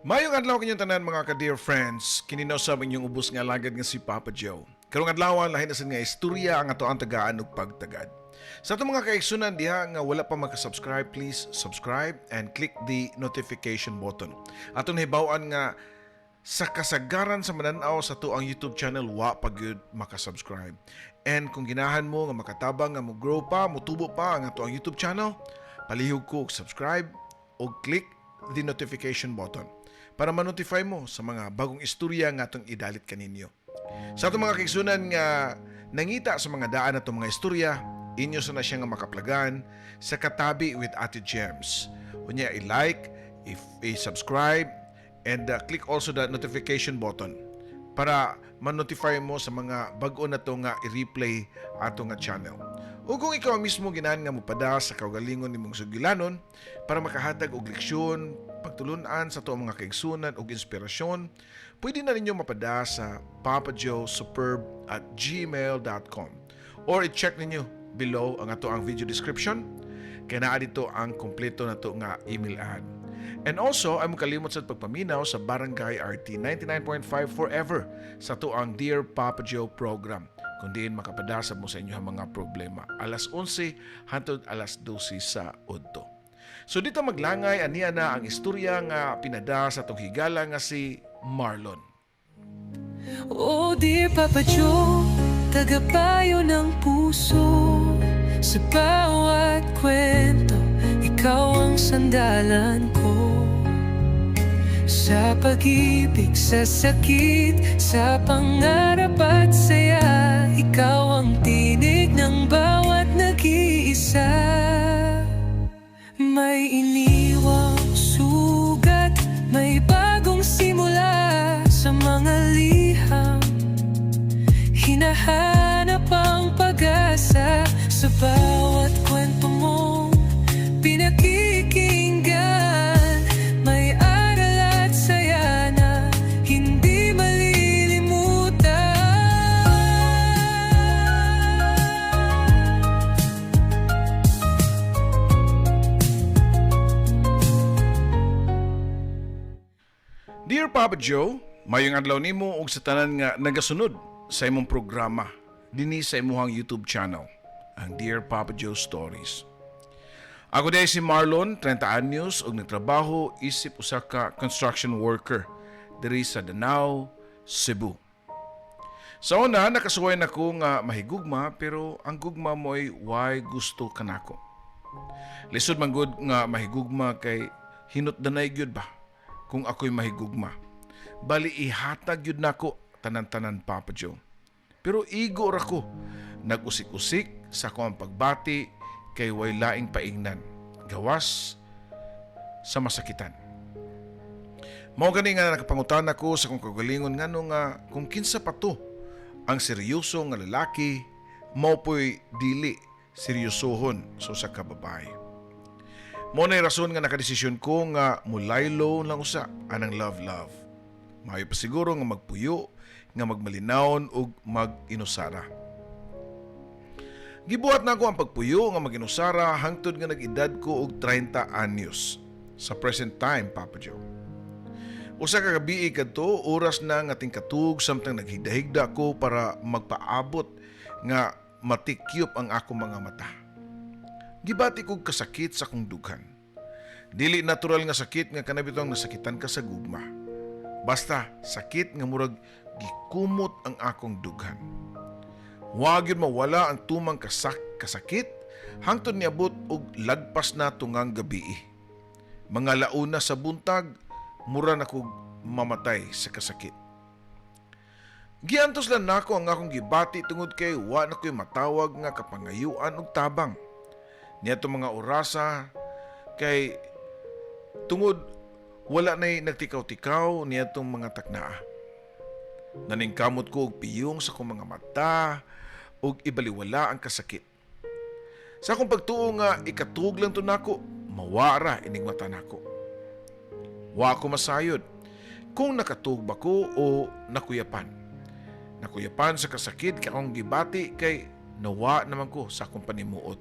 Mayong adlaw kinyong tanan, mga ka-dear friends, kini na usab inyong ubos nga alagad nga si Papa Joe. Karong adlaw, lahi na sad nga istorya ang ato ang tagaan og pagtagad. Sa atong mga kaigsunan diha nga wala pa maka-subscribe, please subscribe and click the notification button. Atong nahibaw-an nga sa kasagaran sa mananaw sa atoang YouTube channel, wa pa gyud maka-subscribe. And kung ginahan mo nga makatabang nga mo grow pa, motubo pa ang atoang YouTube channel, palihog ko og subscribe o click the notification button para ma-notify mo sa mga bagong istorya nga atong idalit kaninyo. Sa atong mga kaigsunan nga nangita sa mga daan atong mga istorya, inyo sa na siya nga makaplagan sa Katabi with Ate Gems. Unya i-like, i-subscribe, and click also the notification button para ma-notify mo sa mga bag-o na to nga i-replay ato nga channel. O kung ikaw mismo ginahan nga mopada sa kaugalingon nimong sugilanon para makahatag og leksyon, pagtulunan sa ato mga kaigsunan og inspirasyon, pwede na ninyo mapada sa papajoesuperb@gmail.com or i-check ninyo below ang ato ang video description kay naa dito ang kompleto na to nga email ad. And also, ay kalimot sa pagpaminaw sa Barangay RT 99.5 Forever sa ato ang Dear Papa Joe program kung diin makapadasab mo sa inyong mga problema. Alas 11 hantod alas 12 sa udto. So dito maglangay, aniya na ang istorya nga pinada sa atong higala nga si Marlon. Oh dear Papa Joe, tagapayo ng puso. Sa bawat kwento, ikaw ang sandalan ko. Sa pag-ibig, sa sakit, sa pangarap at saya, ikaw ang tinig ng bawat nag-iisa. May iniwang sugat, may bagong simula. Sa mga liham, hinahanap ang pag-asa. Sa bawat kwento mong pinakikinggan, may aral at saya na hindi malilimutan. Dear Papa Joe, mayong adlaw nimo ug sa tanan nga nagasunod sa imong programa dinhi sa imuhang YouTube channel, ang Dear Papa Joe Stories. Ako diay si Marlon, 30 anyos ug nagtrabaho isip usa ka construction worker diri sa Danao, Cebu. Sa una, nakasuway nako nga mahigugma, pero ang gugma mo'y way gusto kanako. Lisod man gud nga mahigugma kay hinutdanay gyud ba kung ako'y mahigugma. Bali ihatag gyud nako tanan-tanan, Papa Joe. Pero igo ra ko. Nag-usik-usik sa akong pagbati kay way laing paingnan. Gawas sa masakitan. Mao gani nga nakapangutana ko sa akong kaugalingon ngano nga kung kinsa pa to ang seryoso nga lalaki, mao po'y dili seryosohon sa usa ka babae. Mao na rason nga nakadesisyon ko nga mulaylo lang usa anang love love. Maayo pa siguro nga magpuyo, nga magmalinawon ug mag-inusara. Gibuhat na ako ang pagpuyo nga mag-inusara hangtod nga nag-edad ko og 30 anyos. Sa present time, Papa Joe. Usa ka gabii kadto, oras na nga tingkatug samtang naghigda-higda ko para magpaabot nga matikyop ang akong mga mata. Gibati kog kasakit sa akong dughan. Dili natural nga sakit nga kanabitong nasakitan ka sa gugma. Basta sakit nga murag gikumot ang akong dughan. Wa gyud mawala ang tumang kasakit hangtod niabot og lagpas na tungang gabii. Mga launa sa buntag, mura na kog mamatay sa kasakit. Giantos lang nako ang akong gibati tungod kay wa na ko'y matawag nga kapangayuan og tabang. Niadto mga orasa kay tungod wala na'y nagtikaw-tikaw niadtong mga taknaa. Naningkamot ko og piyong sa akong mga mata ug ibaliwala ang kasakit. Sa akong pagtuo nga ikatug lang to nako, mawara inig mata nako. Wa ko masayod kung nakatug ba ko o nakuyapan. Nakuyapan sa kasakit kay akong gibati kay nawa naman ko sa akong panimuot.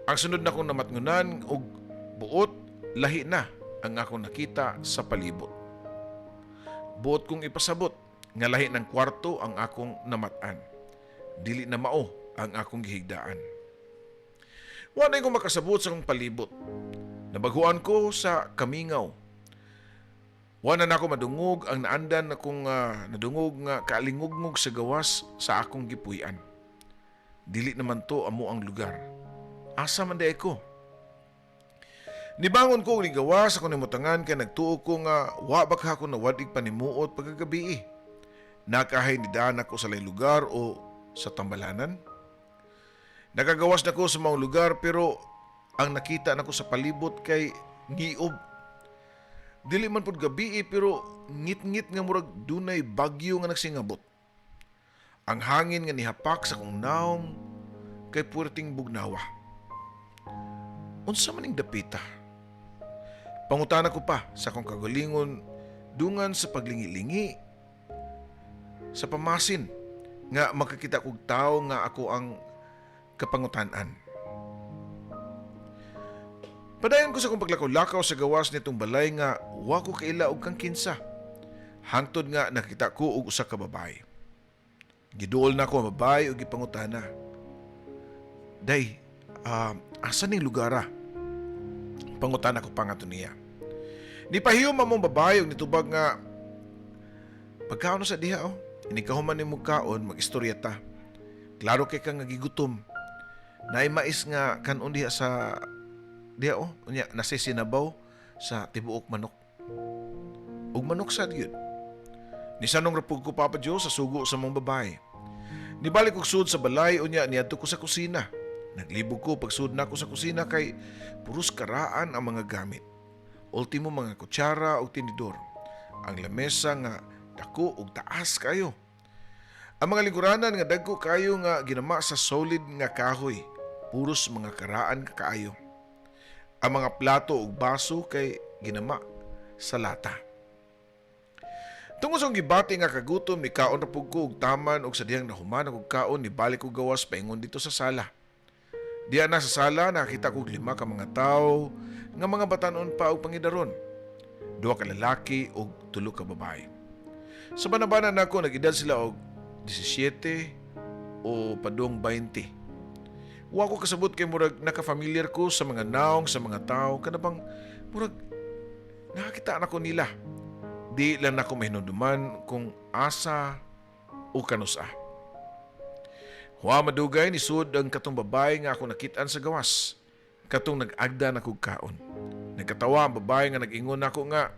Ang sunod na kong namatngunan og buot lahi na. ang akong nakita sa palibot. Buot kong ipasabot nga lahi ng kwarto ang akong namat-an. Dili na mao ang akong gihigdaan. Wa na ko makasabot sa akong palibot. Nabaguan ko sa kamingaw. Wa na nako madungog ang naandan akong nadungog nga kaalingugngog sa gawas sa akong gipuy-an. Dili naman to amo ang lugar. Asa man diay ko? Nibangon ko og nigawas ako nimutangan kay nagtuo ko nga wa ba ka ako nawadig panimuot pagkagabi. Nakahay ni daan ako sa laing lugar o sa tambalanan. Nakagawas na ko sa mga lugar pero ang nakita nako sa palibot kay ngiob. Dili man pud gabi pero ngit-ngit nga murag dunay bagyo nga nagsingabot. Ang hangin nga nihapak sa akong naong kay puwerteng bugnawa. Unsa man ning dapita? Pangutana ko pa sa akong kagalingon dungan sa paglingi-lingi sa pamasin nga makakita kog tawo nga ako ang kapangutan-an. Padayon ko sa akong paglakaw-lakaw sa gawas nitong balay nga wa ko kaila og kang kinsa. Hangtod nga nakita ko og usa ka babae. Giduol na ko ang babae ug gipangutana. "Day, asa ning lugar ah?" Pangutana ko pa nga to niya. Nipahiyom among babae ug nitubag nga, "Pagkaon sa diha oh. Inikahuman nimo kaon, mag-istorya ta. Klaro kay ka nga gigutom. Naay mais nga kanon diha sa diha oh. Unya nasisinabaw sa tibuok manok." Ug manok sad gyud. Nisanong ra pud ko, Papa Joe, sa sugo sa mong babae. Nibalik og sud sa balay, unya niadto ko sa kusina. Naglibog ko pagsud nako sa kusina kay puros karaan ang mga gamit. Ultimo mga kutsara ug tinidor. Ang lamesa nga dako ug taas kayo. Ang mga lingkuranan nga dagko kayo nga ginama sa solid nga kahoy. Puros mga karaan kaayo. Ang mga plato ug baso kay ginama sa lata. Tungod sa akong gibati nga kagutom, ni kaon ra pud ko og taman ug sa dihang nahuman og kaon, nibalik ko gawas paingon dito sa sala. Diya na sa sala nakita kog lima ka mga tawo nga mga batanon pa og pangidaron. Duha ka lalaki ug tulo ka babae. Sa banabana nako nag-edad sila og 17 o padung 20. Wa ko kasabot kay murag naka-familiar ko sa mga naong sa mga tao, kana bang murag nakakita na ko nila. Di lang nako mahinumduman kung asa o kanusa. Wa madugay, nisud ang katong babae nga ako nakitaan sa gawas. Katong nag-agda na kog kaon. Nagkatawa ang babae nga nag-ingon nako nga,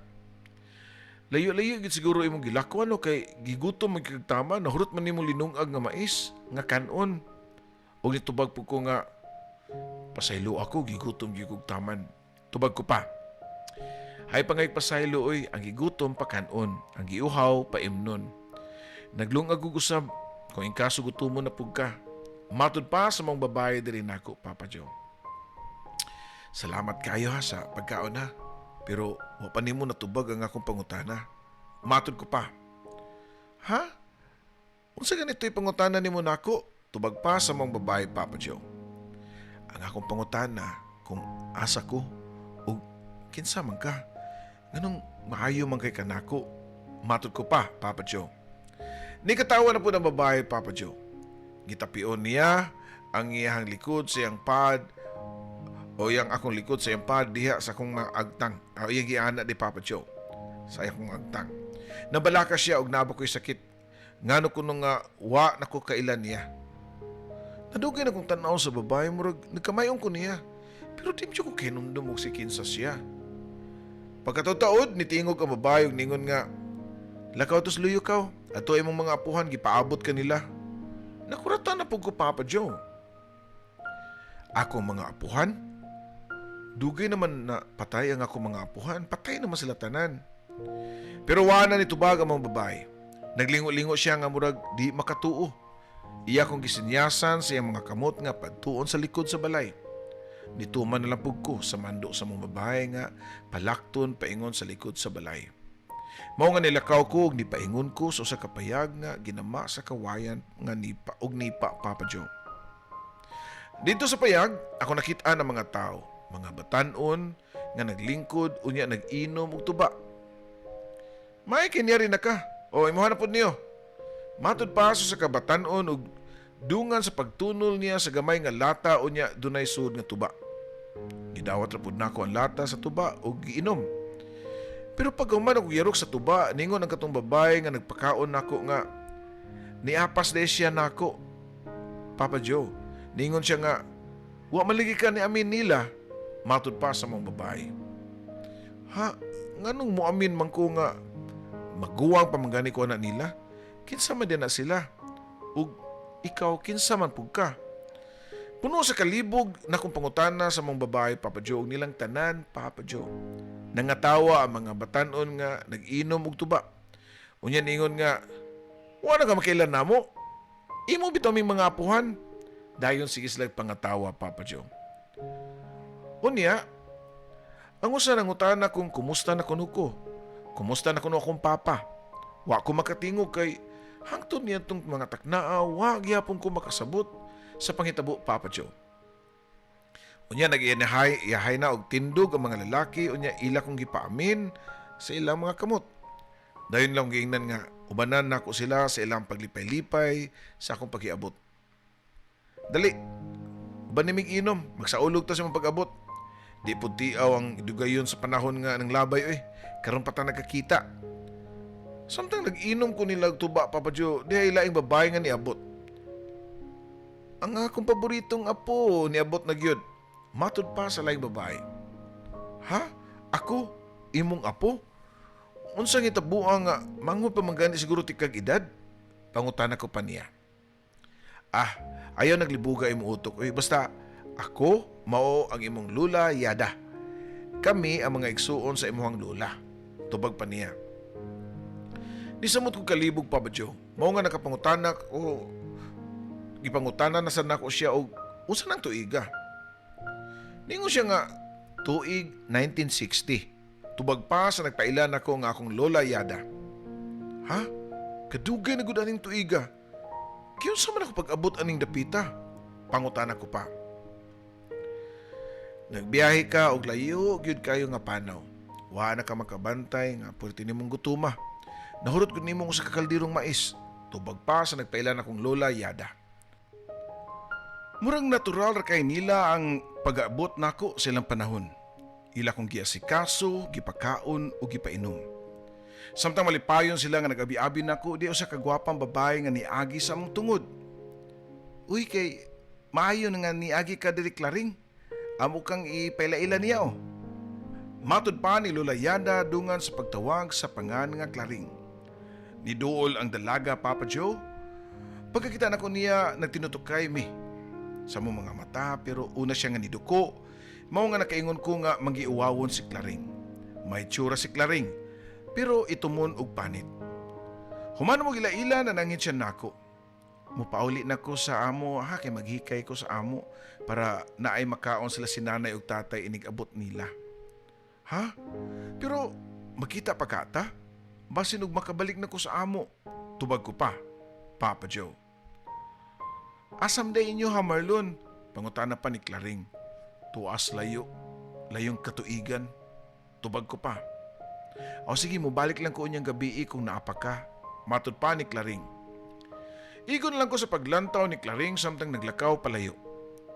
"Layo-layo gid siguro imong gilakwan no kay gigutom man kag tama, nahurot man nimo linungag nga mais nga kanon." Og nitubag pud ko nga, "Pasaylo ako, gigutom gyud kog taman." Tubag ko pa, "Hay pangay pasaylo oy, ang gigutom pakanon, ang giuhaw paimnon. Naglungag og usab kung inkaso gutomon na pud ka." Matud pa sa mga babae diri nako, Papa Joe. "Salamat kayo ha sa pagkaon ha. Pero wa pa nimo natubag ang akong pangutana." Matud ko pa. "Ha? Unsa ganito'y pangutana nimo nako?" Tubag pa sa mga babae, Papa Joe. "Ang akong pangutana kung asa ko ug kinsa man ka. Nganong maayo man kay kanako?" Matud ko pa, Papa Joe. Nikatawa na pud ang babae, Papa Joe. Gitapion niya ang iyang likod sa iyang pad o iyang akong likod sa iyang pad diha sa akong mga agtang. O iyang giana di, Papa Joe, sa akong agtang. Nabalaka siya og naa ba ko'y sakit. Ngano kuno nga wa na ko kailan niya. Nadugay na kong tan-aw sa babae, murag nagkamayon ko niya. Pero di mo ko kinumdum og si kinsa siya. Pagkataod-taod, nitingog ang babae ug ningon nga, "Lakaw tos luyo kaw. Ato imong mga apuhan, gipaabot ka nila." Nakurata na pud ko, Papa Joe. Ako mga apuhan? Dugay naman na patay ang ako mga apuhan. Patay naman sila tanan. Pero wala ni tubag ang mga babae. Naglingo-lingo siya nga murag di makatuo. Iya kong gisinyasan sa iyang mga kamot nga padtuon sa likod sa balay. Nituman na lang pud ko sa mando sa mga babae nga palakton paingon sa likod sa balay. Mao nga nilakaw ko ug nipaingon ko sa usa ka payag nga ginama sa kawayan nga nipa og nipa, Papa Joe. Dito sa payag, ako nakita ang mga tao. Mga batan-on nga naglingkod unya nag-inom og tuba. May kinyari na ka. O imuha na pud niyo. Matud pa sa kabatan-on og dungan sa pagtunol niya sa gamay nga lata unya dunay sud nga tuba. Gidawat ra pud nako ang lata sa tuba ug giinom. Pero pag human ako yarok sa tuba, ningon ang katong babae nga nagpakaon nako nga niapas de siya nako. Papa Joe, ningon siya nga wa maligi ka ni amin nila, matud pa sa mga babae. Ha, nganong moamin man ko nga maguwang pa man gani ko na nila? Kinsa man din na sila? Ug ikaw kinsa man pug ka? Puno sa kalibog na kong pangutana sa mga babae, Papa Joe, ug nilang tanan, Papa Joe. Nangatawa ang mga batanon nga nag-inom og tuba. Unya ningon nga, wa na ka makailan namo. Imo bitaw ming mga apuhan. Dayon sige sila pangatawa, Papa Joe. Unya, ang usa nangutana kung kumusta na kuno ko. Kumusta na kuno akong papa. Wa ko makatingog kay hangtod niya tong mga taknaa, wa gyapon ko makasabot sa panghitabo, Papa Joe. Unya nag-iyahay iyahay na og tindog ang mga lalaki, unya ila kong gipaamin sa ilang mga kamot. Dayon lang giingnan nga ubanan nako sila sa ilang paglipay-lipay sa akong pagiabot. Dali, uban ni inom, magsaulog ta sa imong pag-abot. Di pud tiaw ang dugayon sa panahon nga ng labay oy. Karon pa ta nagkakita. Samtang nag-inom ko nila og tuba, Papa Joe, di ay laing babae nga niabot. Ang akong paboritong apo niabot na gyud. Matud pa sa laing babae. Ha? Ako? Imong apo? Unsa nga tabuang nga manghod pa man gani siguro tikag edad? Pangutana ko pa niya. Ah, ayaw naglibuga imong utok. Uy, basta ako mao ang imong lula Yada. Kami ang mga igsuon sa imong lula. Tubag pa niya. Nisamot ko kalibog, Papa Joe. Mao nga nakapangutana ko, gipangutana na sa nako siya og unsa nang tuiga. Ningon siya nga tuig 1960. Tubag pa sa nagpailan ako nga akong lola Yada. Ha? Kadugay na gud aning tuiga. Kiunsa man ako pag-abot aning dapita? Pangutana ko pa. Nagbiyahe ka og layo gyud kayo nga panaw. Wa na ka makabantay nga pwerte nimong gutuma. Nahurot gud nimo sa kakaldirong mais. Tubag pa sa nagpailan akong lola Yada. Murang natural ra kay nila ang pag-abot nako sa ilang panahon. Ila kong giasikaso, gipakaon o gipainom. Samtang malipayon sila nga nag-abi-abi nako, di usa ka gwapang babae nga niagi sa among tungod. Uy, kay maayo na nga niagi ka diri, Klaring. Amo kang ipaila-ila niya oh. Matud pa ni Lola Yada dungan sa pagtawag sa pangan nga Klaring. Niduol ang dalaga, Papa Joe. Pagkakita nako niya, nagtinutukay mi sa among mga mata, pero una siya nga niduko. Mao nga nakaingon ko nga mangiuwawon si Klaring. May tsura si Klaring, pero itumon og panit. Human mo gila-ila na nangin siya nako. Mupauli na ko sa amo ha, kay maghikay ko sa amo para naay makaon sila si nanay ug tatay inig abot nila. Ha? Pero makita pa kata? Basin og makabalik na ko sa amo. Tubag ko pa, Papa Joe. Asam day inyo ha, Marlon? Pangutana pa ni Klaring. Tuas layo, layong katuigan. Tubag ko pa. O sige, mubalik lang ko unyang gabi kung naapa ka. Matud pa ni Klaring. Igon lang ko sa paglantaw ni Klaring samtang naglakaw palayo.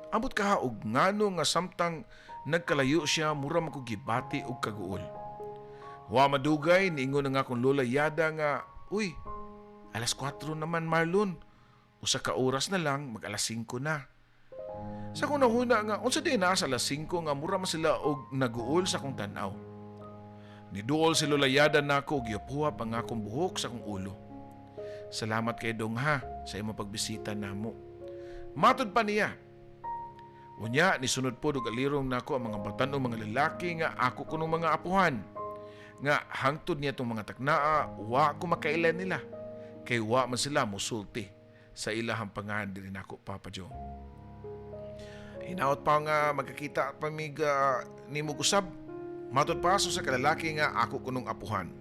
Ambot ka ha og ngano nga samtang nagkalayo siya, mura man ko gibati og kaguol. Wa madugay, niingon na nga akong lola Yada nga, "Uy, alas 4 naman, Marlon. Usa ka oras na lang, mag alas 5 na." Sa akong nahuna nga, unsa di na sa alas 5 nga mura man sila og naguol sa akong tanaw. Niduol si Lola Yada nako og gipuha ang akong buhok sa akong ulo. "Salamat kay dong ha sa imong pagbisita namo." Matud pa niya. Unya, nisunod po og alirong nako ang mga batan-ong mga lalaki nga ako kunong mga apuhan. Nga hangtod niya tong mga taknaa, wa ko makailan nila. Kay wa man sila musulti sa ilahang pangan diri nako, Papa Joe. Hinaot pa nga magkakita pa mig nimo usab. Matud pa sa kalalaki nga ako kunong apuhan.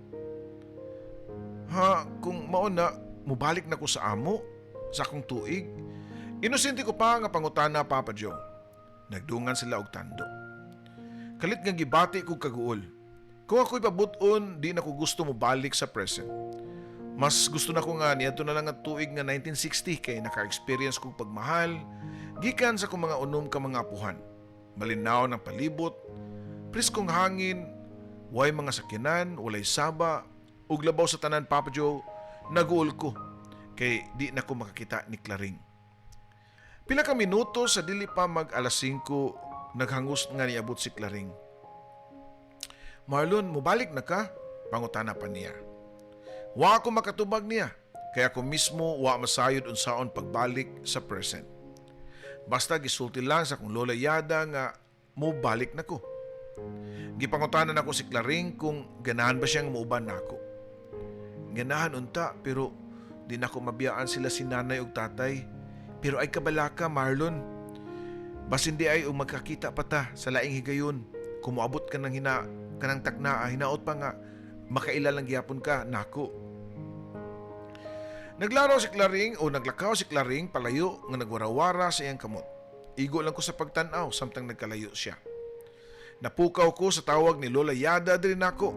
Ha, kung mao na, mubalik na ko sa amo, sa akong tuig. Inosente ko pa nga pangutana, Papa Joe. Nagdungan sila og tando. Kalit nga gibati kog kaguol. Kung ako'y pabut-on, di na ko gusto mo balik sa present. Mas gusto na ko nga niadto na lang ang tuig nga 1960 kay naka-experience kog pagmahal gikan sa akong mga unom ka mga apuhan. Malinaw ng palibot, preskong hangin, way mga sakyanan, walay saba, ug labaw sa tanan, Papa Joe, naguol ko kay di na ko makakita ni Claring. Pila ka minuto sa dili pa mag alas 5, naghangos nga niabot si Claring. "Marlon, mubalik na ka?" pangutana pa niya. Wa ako makatubag niya, kaya ako mismo wa masayod unsaon pagbalik sa present. Basta gisulti lang sa akong Lola Yada nga mubalik na ko. Gipangutanan ako si Claring kung ganahan ba siyang muuban nako. "Ganahan unta, pero di na ko mabiyaan sila si nanay ug tatay. Pero ay kabalaka, Marlon. Basin diay og magkakita pa ta sa laing higayon. Kung moabot ka ng hina kanang taknaa, hinaot pa nga makaila lang gyapon ka nako." Naglaro si Claring o naglakaw si Claring palayo nga nagwarawara sa iyang kamot. Igo lang ko sa pagtan-aw samtang nagkalayo siya. Napukaw ko sa tawag ni Lola Yada diri nako.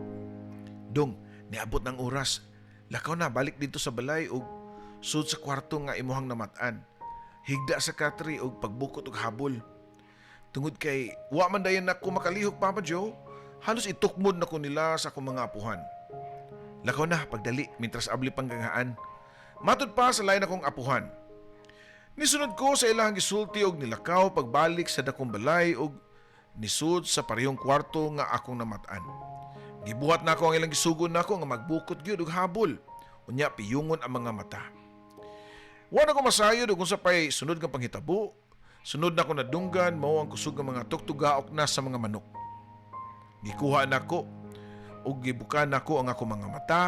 "Dong, niabot ng oras. Lakaw na, balik dito sa balay og sud sa kwarto nga imuhang namat-an. Higda sa katre og pagbukot og habol." Tungod kay wa man dayon nako makalihok, Papa Joe, halos itukmod na ko nila sa akong mga apuhan. "Lakaw na, pagdali, mintras abli pang ganghaan." Matud pa sa lain akong apuhan. Nisunod ko sa ilang gisulti og nilakaw pagbalik sa dakong balay og nisud sa parehong kwarto nga akong namat-an. Gibuhat nako ang ilang gisugo nako nga magbukot gyud og habol. Unya piyungon ang mga mata. Wa na ko masayod og unsa pay sunod nga panghitabo. Sunod na ko nadunggan mao ang kusog nga mga tuktugaok na sa mga manok. Gikuha nako ug gibuka nako ang akong mga mata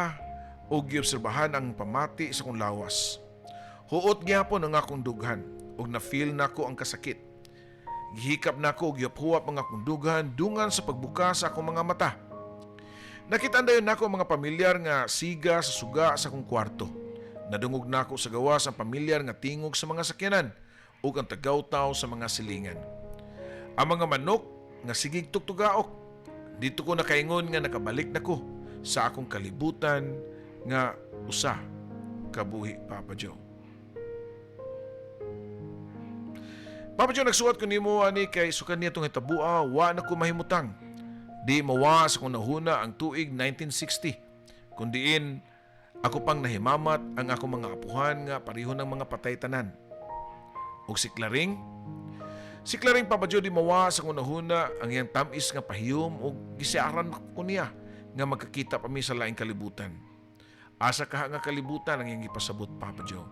ug giobserbahan ang pamati sa akong lawas. Huot gyapon ang akong dughan ug na-feel nako ang kasakit. Gihikap nako og gihuap ang akong dughan dungan sa pagbuka sa akong mga mata. Nakita dayon nako ang mga pamilyar nga siga sa suga sa akong kwarto. Nadungog nako sa gawas ang pamilyar nga tingog sa mga sakyanan ug ang tagawtaw sa mga silingan. Ang mga manok nga sigig tuktugaok. Dito ko nakaingon nga nakabalik na ko sa akong kalibutan nga usa kabuhi, Papa Joe. Papa Joe, nagsuwat ko nimo ani kay sukan niya itong hitabua, wa na ko mahimutang. Di mawa sa kong nahuna ang tuig 1960, kun diin ako pang nahimamat ang akong mga apuhan nga pareho ng mga patay tanan. Ug si Claring, Papa Joe, di mawa sa akong nahuna ang iyang tamis nga pahiyom ug gisiaran ko niya nga magkakita pa mi sa laing kalibutan. Asa kaha nga kalibutan ang iyang gipasabot, Papa Joe?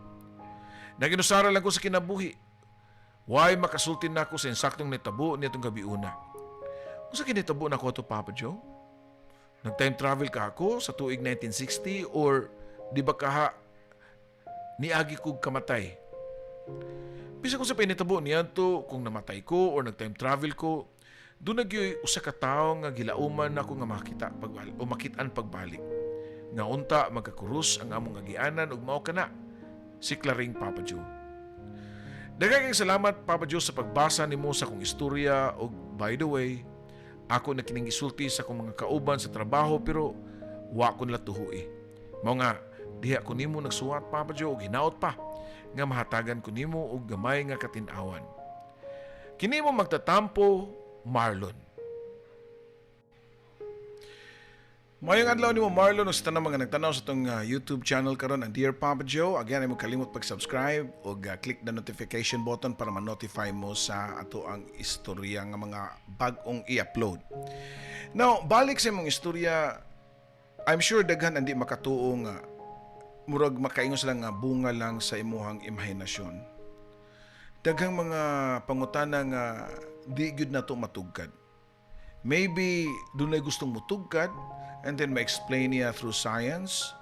Naginusara lang ko sa kinabuhi. Why makasulti na ako sa insaktong nitabo nitong gabi una? Unsa kinitabo na ko ato, Papa Joe? Nag-time travel ka ako sa tuig 1960 or di ba kaha niagi kog kamatay? Bisa kung sa pinitabo niyanto, kung namatay ko or nag-time travel ko, doon nagyoy usa ka tawo nga gilauman nako nga makita pagbalik o makitaan pagbalik. Nga unta magkakurus ang among agianan ug mao kana si Claring, Papa Joe. Daghang salamat, Papa Joe, sa pagbasa nimo sa akong istorya ug by the way, ako na kining gisulti sa akong mga kauban sa trabaho pero wa ko nila tuhui. Mao nga diha ko nimo nagsuwat, Papa Joe, ug hinaot pa nga mahatagan ko nimo og gamay nga katin-awan. Kini mo magtatampo, Marlon. Mayong adlaw nimo, Marlon, ug sa tanang mga nagtanaw sa atong YouTube channel karon, ang Dear Papa Joe. Again, ay mo kalimot pag-subscribe ug click the notification button para ma-notify mo sa ato ang istorya nga mga bag-ong i-upload. Now, balik sa imong istorya, I'm sure daghan ang di makatuo nga murag makaingon sila nga bunga lang sa imuhang imahinasyon. Daghang mga pangutana nga di gyud nato matugkad. Maybe dunay gustong mutugkad and then ma-explain niya through science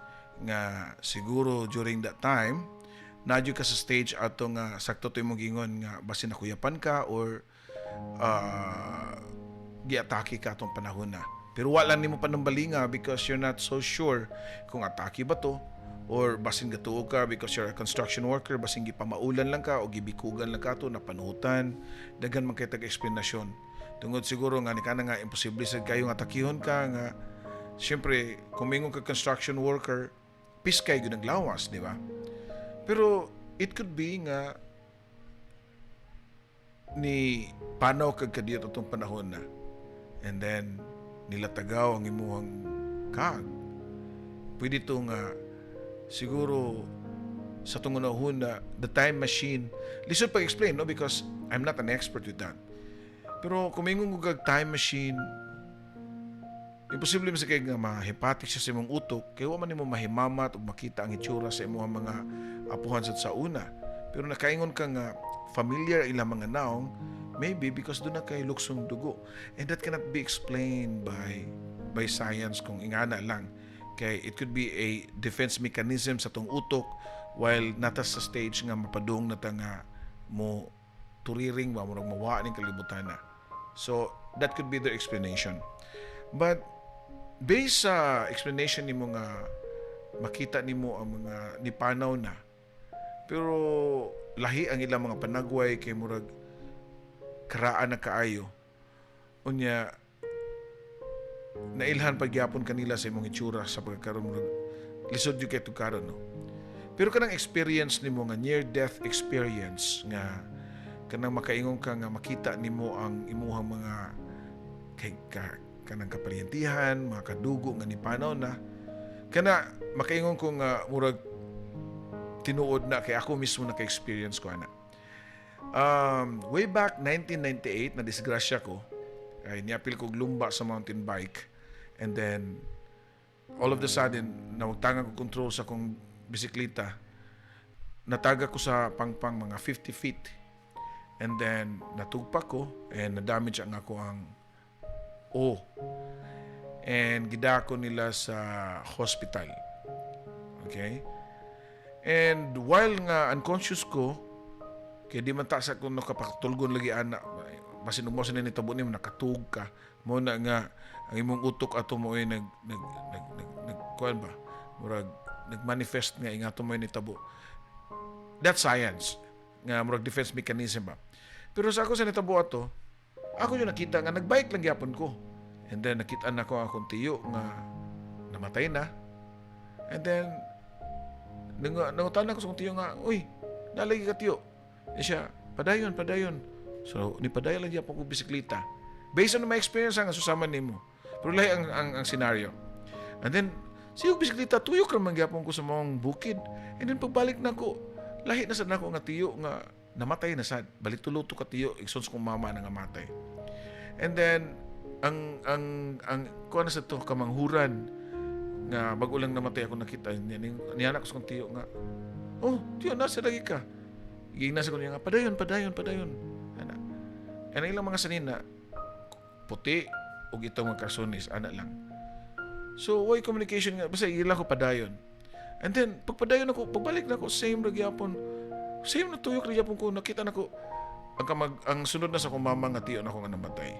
nga siguro during that time nadyo ka sa stage ato nga sakto to imong gingon nga basin nakuyapan ka or giatake ka atong panahon na. Pero wala nimo panumbalinga because you're not so sure kung atake ba to or basin gatuo ka because you're a construction worker, basin gipamaulan lang ka o gibikugan lang ka to napanutan. Daghan man kay tag eksplanasyon. Tungod siguro nga ni kana nga imposible sad kayo nga atakihon ka nga siyempre kung mingon ka construction worker, piskay gyud ang lawas, di ba? Pero it could be nga ni panaw kag kadiyot atong panahon na and then nilatagaw ang imuhang kag. Pwede to nga siguro sa tungod na the time machine. Lisod pag-explain, no, because I'm not an expert with that, pero kung mingon ko kag time machine, imposible man sa kay nga mahepatik siya sa imong utok kay wa man nimo mahimamat ug makita ang itsura sa imong mga apuhan sa una. Pero nakaingon ka nga familiar ilang mga naong, maybe because duna kay luksong dugo, and that cannot be explained by science kung ingana lang, kay it could be a defense mechanism sa tong utok while nata sa stage nga mapadung na ta nga mo turiring ba, murag mawa ning kalibutan na. So that could be their explanation, but based sa explanation nimo nga makita nimo ang mga nipanaw na pero lahi ang ilang mga panagway kay murag karaan na kaayo, unya nailhan pagyapon kanila sa imong itsura sa pagkakaroon, murag lisod jud kay karon, no? Pero kanang experience nimo nga near death experience nga kanang makaingon ka nga makita nimo ang imuhang mga kay ka, kanang kaparyentihan, mga kadugo nga nipanaw na, kana makaingon ko nga murag tinuod na kay ako mismo naka-experience ko ana. Way back 1998, na disgrasya ko ay niapil ko lumba sa mountain bike and then all of the sudden nawagtangan ko control sa akong bisikleta. Nataga ko sa pangpang mga 50 feet and then natugpa ko and na-damage ang ako ang o and gidako nila sa hospital. Okay? And while nga unconscious ko, kay di man ta sa kung nakapatulgon lagi ana, basin mo sa nitabo nimo nakatug ka mo na nga ang imong utok ato mo ay nag nag nag nag, nag kuan ba, murag nagmanifest nga ingato mo nitabo. That's science nga murag defense mechanism ba. Pero sa ako sa nitabo ato, ako yung nakita nga nagbike lang gyapon ko and then nakita na ko akong tiyo nga namatay na. And then nangutana ko sa akong tiyo nga, "Uy, nalagi ka, tiyo?" Eh siya, "Padayon, padayon." So ni padayon lang gyapon ko bisikleta based on my experience nga susama nimo, pero lahi ang scenario. And then siya bisikleta, tuyok ra man gyapon ko sa maong bukid. And then pagbalik na ko, lahi na sad nako nga tiyo nga namatay na sad. Balik tulo to ka tiyo igsoon kong mama na nga matay. And then ang kuan na sa to kamanghuran nga bago lang namatay ako nakita niya, niya ko sa kong tiyo nga, "Oh, tiyo, nasa lagi ka?" Giingnan sa ko niya nga, "Padayon, padayon, padayon," ana. And ang ilang mga sanina puti ug itong mga karsones ana lang. So way communication nga, basta ilang ko padayon. And then pagpadayon ako, pagbalik na ako, same ra gyapon, same na tuyok ra gyapon ko. Nakita nako ang kamag ang sunod na sa akong mama nga tiyo nako nga namatay.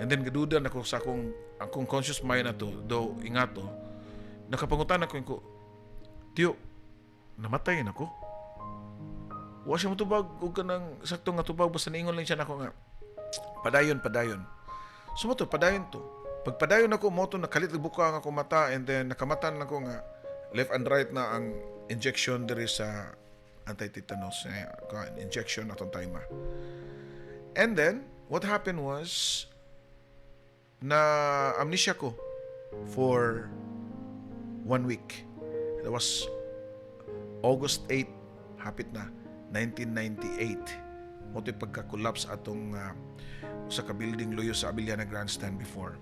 And then gaduda nako sa akong conscious mind na to do ingato, nakapangutan ako ko, "Tiyo, namatay na ko?" Wa siya motubag og kanang sakto nga tubag, basta niingon lang siya nako nga, "Padayon, padayon." So mo to padayon to. Pagpadayon ako mo to, nakalit buka ang akong mata and then nakamatan nako nga left and right na ang injection diri sa anti-tetanus eh, kuan, injection atong time. And then what happened was na amnesia ko for one week. That was August 8, hapit na, 1998. Mo to'y pagka-collapse atong sa ka-building luyo sa Abellana Grandstand before.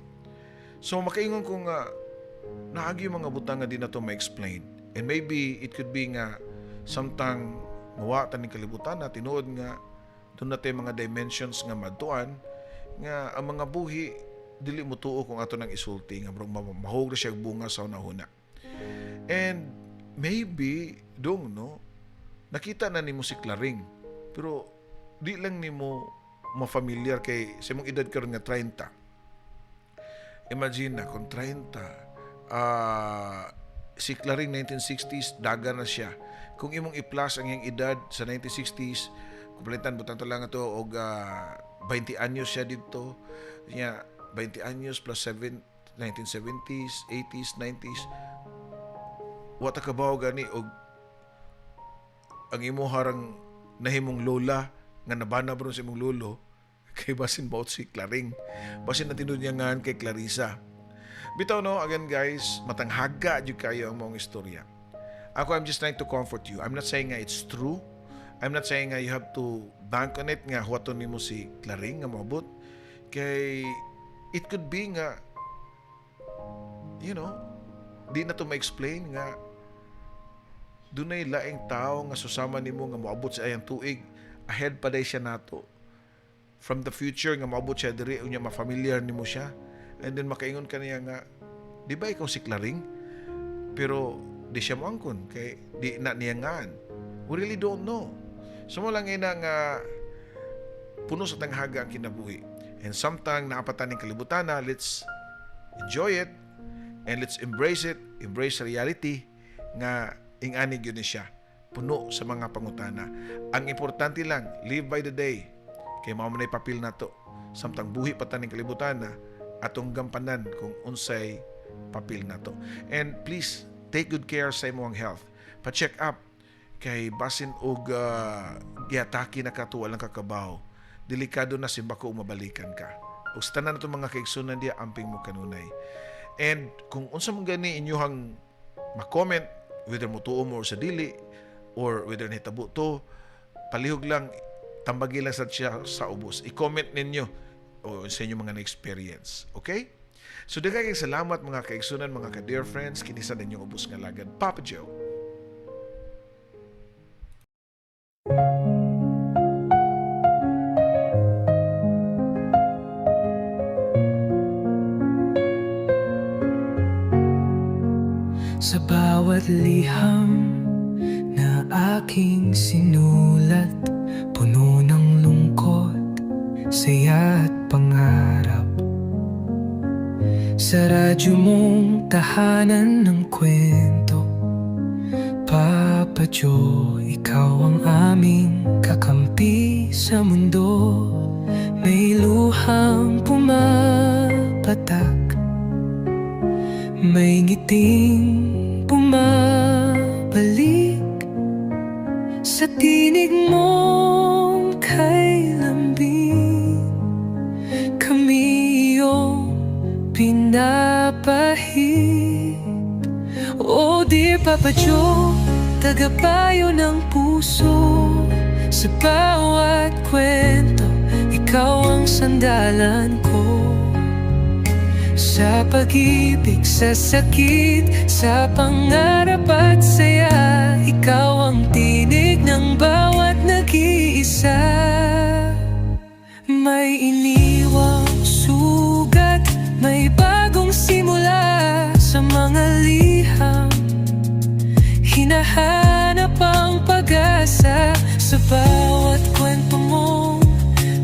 So makaingon ko nga naagi yung mga butang nga di na to ma-explain. And maybe it could be nga samtang mawa ta ning kalibutan na, tinuod nga duna tay mga dimensions nga madtuan nga ang mga buhi dili mo tuo kung ato nang isulti nga murag mahog ra siya bunga sa una. And maybe dong, no, nakita na nimo si Claring pero di lang nimo ma-familiar kay sa imong edad karon nga 30. Imagine na kung 30, si Claring 1960s daga na siya. Kung imong i-plus ang iyang edad sa 1960s, kumpletan butang to lang ato og 20 anyos siya dito. Nya 20 anyos plus 7, 1970s, 80s, 90s. Wa ta kabaw gani og ang imo harang nahimong lola nga nabana bro sa imong lolo kay basin mao si Claring. Basin na tinud niya ngan kay Clarissa. Bitaw, no, again guys, matanghaga jud kayo ang maong istorya. Ako, I'm just trying to comfort you. I'm not saying nga it's true. I'm not saying nga you have to bank on it nga huwaton nimo si Claring nga moabot. Kay it could be nga di na to ma-explain nga dunay laing tao nga susama nimo nga moabot sa ayang tuig, ahead pa day siya nato from the future, nga moabot siya diri, unya ma-familiar nimo siya and then makaingon ka niya nga, "Di ba ikaw si Claring?" Pero di siya moangkon kay di na niya ngaan. We really don't know. So mao lang ina nga puno sa tanghaga ang kinabuhi, and samtang naa pa ta ning kalibutan na, let's enjoy it and let's embrace it, embrace reality nga ingani gyud ni siya, puno sa mga pangutana. Ang importante lang, live by the day kay mao man ay papel nato samtang buhi pa ta ning kalibutan na, atong gampanan kung unsay papel nato. And please take good care sa imong health. Pa-check up kay basin og giatake na ka, walang kakabaw, delikado na simbako mabalikan ka. Ug sa tanan nato mga kaigsunan diya, amping mo kanunay. And kung unsa man gani inyuhang ma-comment, whether motuo mo or sa dili or whether nahitabo to, palihog lang tambagi lang sa siya sa ubos. I-comment ninyo o sa inyong mga na-experience. Okay? So daghan kay salamat, mga kaigsunan, mga ka-dear friends, kini sa ninyong ubos nga lagad, Papa Joe. Sa bawat liham na aking sinulat, puno ng lungkot, saya at pangarap. Sa radyo mong tahanan ng kwento, Papa Joe, ikaw ang aming kakampi sa mundo. May luhang pumapatak, may ngiting bumabalik sa tinig mong kay lambing. Kami iyong pinapahid. Oh dear Papa Joe, tagapayo ng puso. Sa bawat kwento, ikaw ang sandalan ko. Sa pag-ibig, sa sakit, sa pangarap at saya, ikaw ang tinig ng bawat nag-iisa. May iniwang sugat, may bagong simula. Sa mga liham, hinahanap ang pag-asa. Sa bawat kwento mong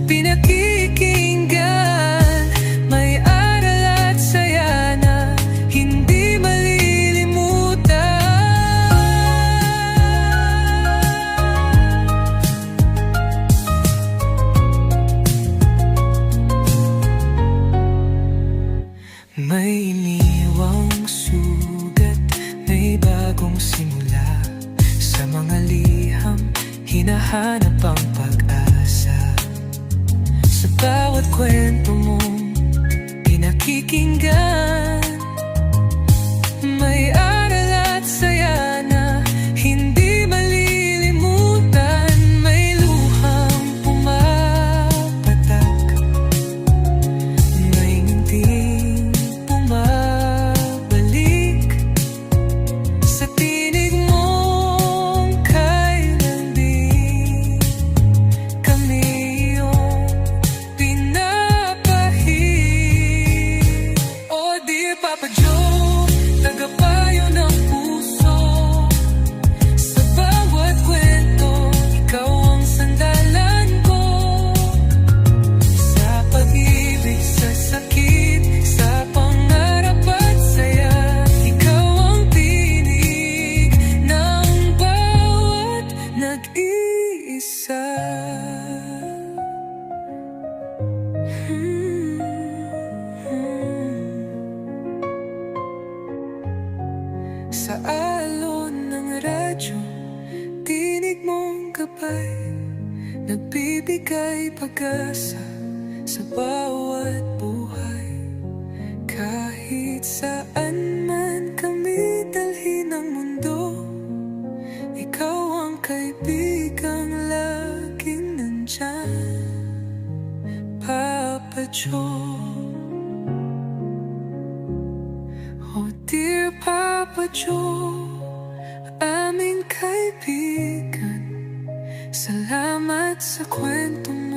pinakikinggan, may aral at saya na hindi malilimutan. May iniwang sugat, may bagong simula. Sa mga liham, hinahanap ang pag-asa. Sa bawat kwento mong pinakikinggan, may aral at saya na hindi malilimutan. May luhang pumapatak, may ngiting bumabalik sa tinig mong kay lambing. Sa alon ng radyo, tinig mong gabay, nagbibigay pag-asa sa bawat buhay. Kahit saan man kami dalhin ng mundo, ikaw ang kaibigang laging nandyan, Papa Joe. Oh dear Papa Joe, aming kaibigan, salamat sa kwento.